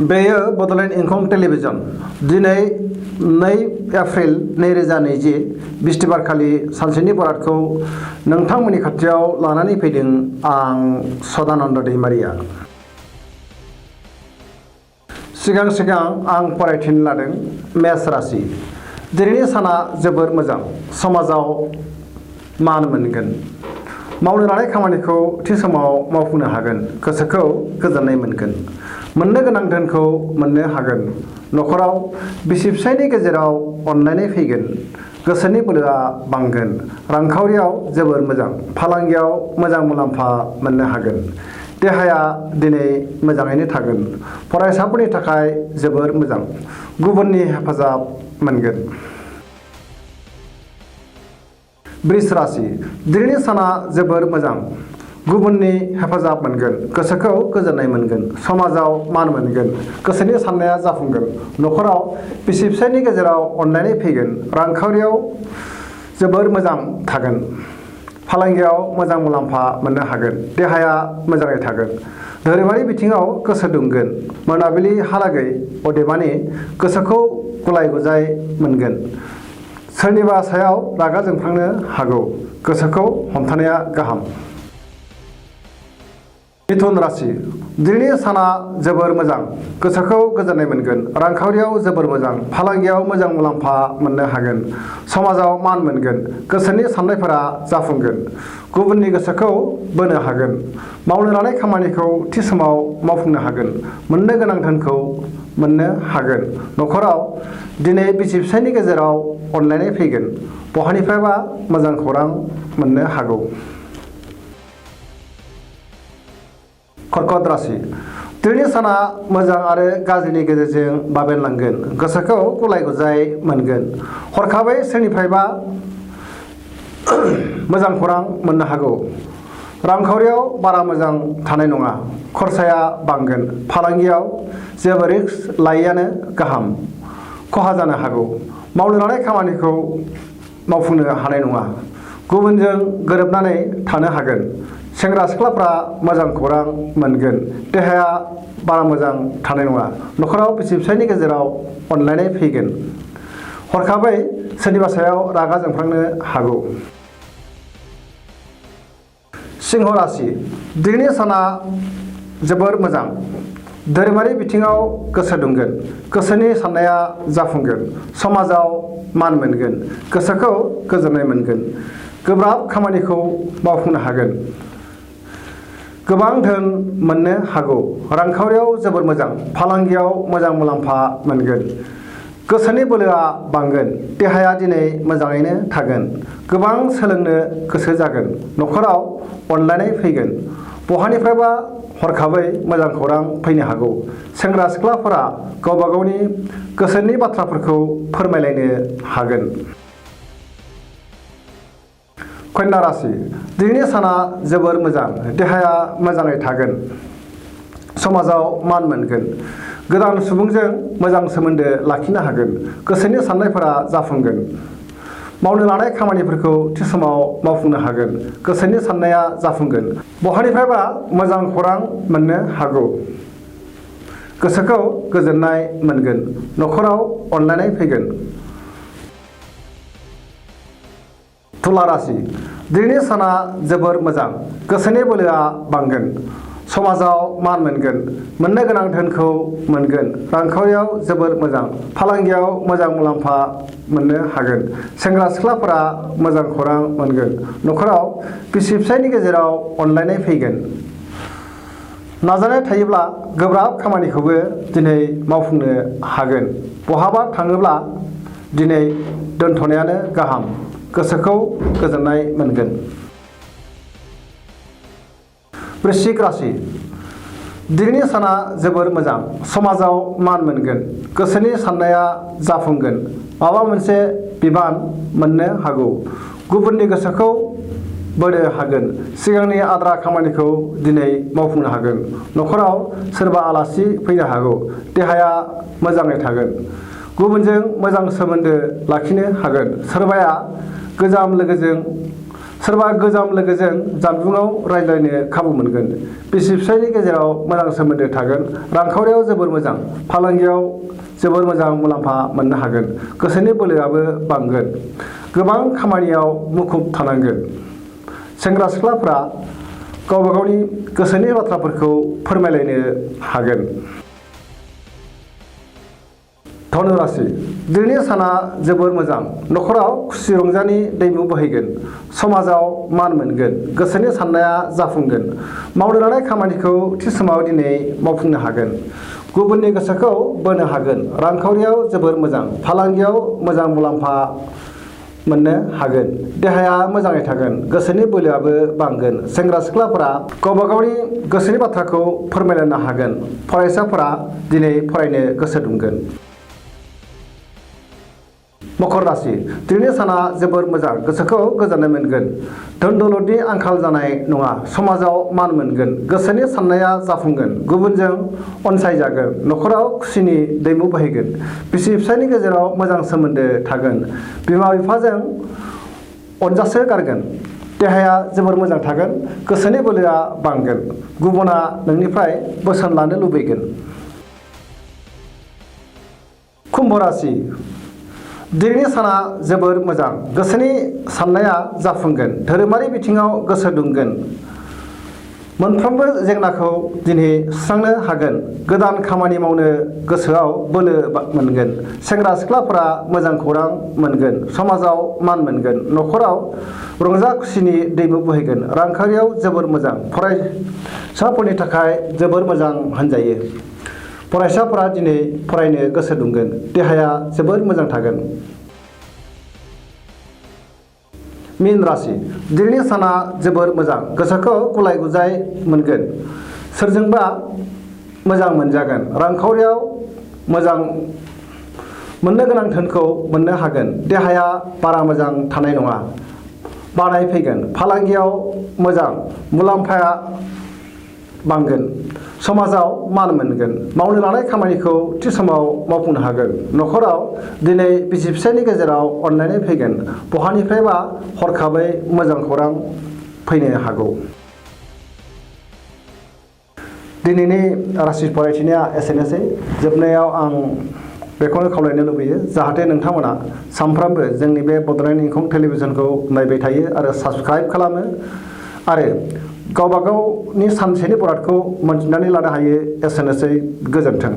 बेयो बड'लेण्ड इंखं टेलिभिजन दिनै 2 एप्रिल 2020 बिस्थिबारखालि सानसेनि बरादखौ नोंथांमोननि खाथियाव लानानै फैदों आं सदानन्द दैमारिया। सिगां आं फरायथिनो लादों मेष राशि। दिनैनि साना जोबोर मोजां, समाजाव मान मोनगोन, मावनो लानाय खामानिखौ थि समाव मावफुंनो हागोन, गोसोखौ गोजोननाय मोनगोन, मोननो गोनां धोनखौ मोननो हागोन, न'खराव बिसि-फिसायनि गेजेराव अनलायनाय फैगोन, गोसोनि बोलोआ बांगोन, रांखावरियाव जोबोर मोजां, फालांगियाव मोजां मुलाम्फा मोननो हागोन, देहाया दिनै मोजाङैनो थागोन, फरायसाफोरनि थाखाय जोबोर मोजां, गुबुननि हेफाजाब मोनगोन। वृष राशि। दिनैनि साना जोबोर मोजां, गुबुननि हेफाजाब मोनगोन, गोसोखौ गोजोननाय मोनगोन, समाजाव मान मोनगोन, गोसोनि साननाया जाफुंगोन, न'खराव बिसि-फिसायनि गेजेराव अनलायनाय फैगोन, रांखावरियाव जोबोर मोजां थागोन, फालांगियाव मोजां मुलाम्फा मोननो हागोन, देहाया मोजाङै थागोन, धोरोमारि बिथिङाव गोसो दुंगोन, मोनाबिलिहालागै अदेबानि गोसोखौ गुलाय-गुजाय मोनगोन, सोरनिबा सायाव रागा जोंफ्लांनो हागौ, गोसोखौ हमथानाया गाहाम। मिथुन राशि। दिनैनि साना जोबोर मोजां, गोसोखौ गोजोननाय मोनगोन, रांखावरियाव जोबोर मोजां, फालांगियाव मोजां मुलाम्फा मोननो हागोन, समाजाव मान मोनगोन, गोसोनि साननायफोरा जाफुंगोन, गुबुननि गोसोखौ बोनो हागोन, मावनो लानाय खामानिखौ थि समाव मावफुंनो हागोन, मोननो गोनां धोनखौ मोननो हागोन, न'खराव दिनै बिसि-फिसायनि गेजेराव अनलायनाय फैगोन, बहानिफ्रायबा मोजां खौरां मोननो हागौ। कर्कट राशि। दिनैनि साना मोजां आरो गाज्रिनि गेजेरजों बाबेनलांगोन, गोसोखौ गुलाय-गुजाय मोनगोन, हरखाबै सोरनिफ्रायबा मोजां खौरां मोननो हागौ, रांखावरियाव बारा मोजां थानाय नङा, खरसाया बांगोन, फालांगियाव जेबो रिस्क लायैआनो गाहाम, खहा जानो हागौ, मावनो लानाय खामानिखौ मावफुंनो हानाय नङा, गुबुनजों गोरोबनानै थानो हागोन, सेंग्रा-सिख्लाफ्रा मोजां खौरां मोनगोन, देहाया बारा मोजां थानाय नङा, न'खराव बिसि-फिसायनि गेजेराव अनलायनाय फैगोन, हरखाबै सोरनिबा सायाव रागा जोंफ्लांनो हागौ। सिंह राशि। दिनैनि साना जोबोर मोजां, धोरोमारि बिथिङाव गोसो दुंगोन, गोसोनि साननाया जाफुंगोन, समाजाव मान मोनगोन, गोसोखौ गोजोननाय मोनगोन, गोब्राब खामानिखौ मावफुंनो हागोन, गोबां धोन मोननो हागौ, रांखावरियाव जोबोर मोजां, फालांगियाव मोजां मुलाम्फा मोनगोन, गोसोनि बोलोआ बांगोन, देहाया दिनै मोजाङैनो थागोन, गोबां सोलोंनो गोसो जागोन, न'खराव अनलायनाय फैगोन, बहानिफ्रायबा हरखाबै मोजां खौरां फैनो हागौ, सेंग्रा-सिख्लाफोरा गावबा गावनि गोसोनि बाथ्राफोरखौ फोरमायलायनो हागोन। कन्या राशि। दिनैनि साना जोबोर मोजां, देहाया मोजाङै थागोन, समाजाव मान मोनगोन, गोदान सुबुंजों मोजां सोमोन्दो लाखिनो हागोन, गोसोनि साननायफोरा जाफुंगोन, मावनो लानाय खामानिफोरखौ थि समाव मावफुंनो हागोन, गोसोनि साननाया जाफुंगोन, बहानिफ्रायबा मोजां खौरां मोननो हागौ, गोसोखौ गोजोननाय मोनगोन, न'खराव अनलायनाय फैगोन। तुला राशि। दिनैनि साना जोबोर मोजां, गोसोनि बोलोआ बांगोन, समाजाव मान मोनगोन, मोननो गोनां धोनखौ मोनगोन, रांखावरियाव जोबोर मोजां, फालांगियाव मोजां मुलाम्फा मोननो हागोन, सेंग्रा-सिख्लाफोरा मोजां खौरां मोनगोन, न'खराव बिसि-फिसायनि गेजेराव अनलायनाय फैगोन, नाजानाय थायोब्ला गोब्राब खामानिखौबो दिनै मावफुंनो हागोन, बहाबा थाङोब्ला दिनै दोनथ'नायानो गाहाम, गोसोखौ गोजोननाय मोनगोन। वृश्चिक राशि। दिनैनि साना जोबोर मोजां, समाजाव मान मोनगोन, गोसोनि साननाया जाफुंगोन, माबा मोनसे बिबान मोननो हागौ, गुबुननि गोसोखौ बोनो हागोन, सिगांनि आद्रा खामानिखौ दिनै मावफुंनो हागोन, न'खराव सोरबा आलासि फैनो हागौ, देहाया मोजाङै थागोन, गुबुनजों मोजां सोमोन्दो लाखिनो हागोन, सोरबाया गोजाम लोगोजों सोरबा गोजाम लोगोजों जानबुङाव रायज्लायनो खाबु मोनगोन। बिसि फिसायनि गेजेराव मोजां सोमोन्दो थागोन। रांखावरियाव जोबोर मोजां। फालांगियाव जोबोर मोजां मुलाम्फा मोननो हागोन। गोसोनि बोलोआबो बांगोन। गोबां खामानियाव मुखुब थानांगोन। सेंग्रा सिख्लाफ्रा गावबा गावनि गोसोनि बाथ्राफोरखौ फोरमायलायनो हागोन। धनु राशि दिनैनि साना जोबोर मोजां। न'खराव खुसि रंजानि दैमु बोहैगोन। समाजाव मान मोनगोन। गोसोनि साननाया जाफुंगोन। मावनो लानाय खामानिखौ थि समाव दिनै मावफुंनो हागोन। गुबुननि गोसोखौ बोनो हागोन। रांखावरियाव जोबोर मोजां। फालांगियाव मोजां मुलाम्फा मोननो हागोन। देहाया मोजाङै थागोन। गोसोनि बोलोआबो बांगोन। सेंग्रा सिख्लाफोरा गावबा गावनि गोसोनि बाथ्राखौ फोरमायलायनो हागोन। फरायसाफोरा दिनै फरायनो गोसो दुंगोन। मकर राशि दिनैनि साना जोबोर मोजां। गोसोखौ गोजोननाय मोनगोन। धोन दौलतनि आंखाल जानाय नङा। समाजाव मान मोनगोन। गोसोनि साननाया जाफुंगोन। गुबुनजों अनसायजागोन। न'खराव खुसिनि दैमु बोहैगोन। बिसि फिसायनि गेजेराव मोजां सोमोन्दो थागोन। बिमा बिफाजों अनजासो गारगोन। देहाया जोबोर मोजां थागोन। गोसोनि बोलोआ बांगोन। गुबुना नोंनिफ्राय बोसोन लानो लुबैगोन। कुम्भ राशि दिनैनि साना जोबोर मोजां। गोसोनि साननाया जाफुंगोन। धोरोमारि बिथिङाव गोसो दुंगोन। मोनफ्रोमबो जेंनाखौ दिनै सुस्रांनो हागोन। गोदान खामानि मावनो गोसोआव बोलो मोनगोन। सेंग्रा सिख्लाफोरा मोजां खौरां मोनगोन। समाजाव मान मोनगोन। न'खराव रंजा खुसिनि दैमु बोहैगोन। रांखावरियाव जोबोर मोजां। फरायसाफोरनि थाखाय जोबोर मोजां होनजायो। फरायसाफोरा दिनै फरायनो गोसो दुंगोन। देहाया जोबोर मोजां थागोन। मीन राशि दिनैनि साना जोबोर मोजां। गोसोखौ गुलाय गुजाय मोनगोन। सोरजोंबा मोजां मोनजागोन। रांखावरियाव मोजां मोननो गोनां धोनखौ मोननो हागोन। देहाया बारा मोजां थानाय नङा। बानाय फैगोन। फालांगियाव मोजां मुलाम्फाया बांगोन। समाजाव मान मोनगोन। मावनो लानाय खामानिखौ थि समाव मावफुंनो हागोन। न'खराव दिनै बिसि फिसायनि गेजेराव अनलायनाय फैगोन। बहानिफ्रायबा हरखाबै मोजां खौरां फैनो हागौ। दिनैनि राशि फरायथिनाया एसेनोसै। जोबनायाव आं बेखौनो खावलायनो लुबैयो जाहाथे नोंथांमोना सानफ्रामबो जोंनि बे बड'लेण्ड इंखं टेलिभिजनखौ नायबाय थायो आरो साबस्क्राइब खालामो आरो गावबा गावनि सानसेनि बरादखौ मोनथिनानै लानो हायो। एसेनोसै। गोजोन्थों।